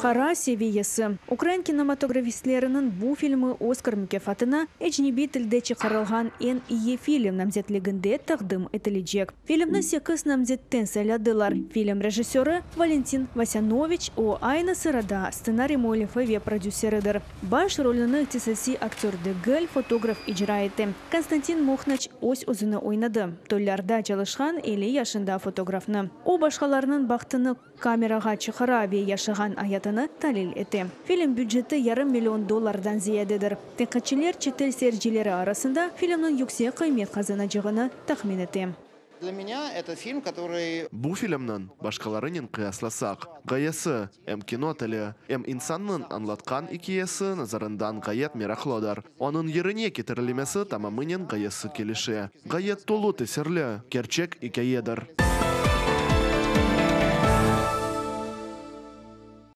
Qara seviyesi. Ukrain kinematografistleriniñ bu filmi Oskar mukâfatına ecnebiy tilde çıqarılğan eñ iyi film namzetliginde taqdim etilecek. Filmni sekiz namzetten sayladılar. Film rejissörı, Valentin Vasânoviç, o, aynı sırada stsenariy müellifi ve prodüseridir. Baş rolüni ihtisasiy aktör degil, fotograf icra ete. Konstantin Mohnaç öz-özüni oynadı, toylarda çalışqan 50 yaşında fotografnı. O, başqalarnıñ bahtını kamerağa çıqara ve yaşağan ayatını talil ete. Film büceti yarım million dollardan ziyadedir. Tenqitçiler çetel seyircileri arasında filmniñ yüksek qıymet qazanacağını tahmin ete. Для меня это фильм, который Bu filmniñ, başqalarınen qıyaslasaq, ğayesi, em kino tili, em insannıñ añlatqan ikâyesi nazarından ğayet meraqlıdır. Onıñ yerine ketirilmesi tamamınen ğayesi kelişe. Ğayet tolu tesirli, kerçek ikâyedir.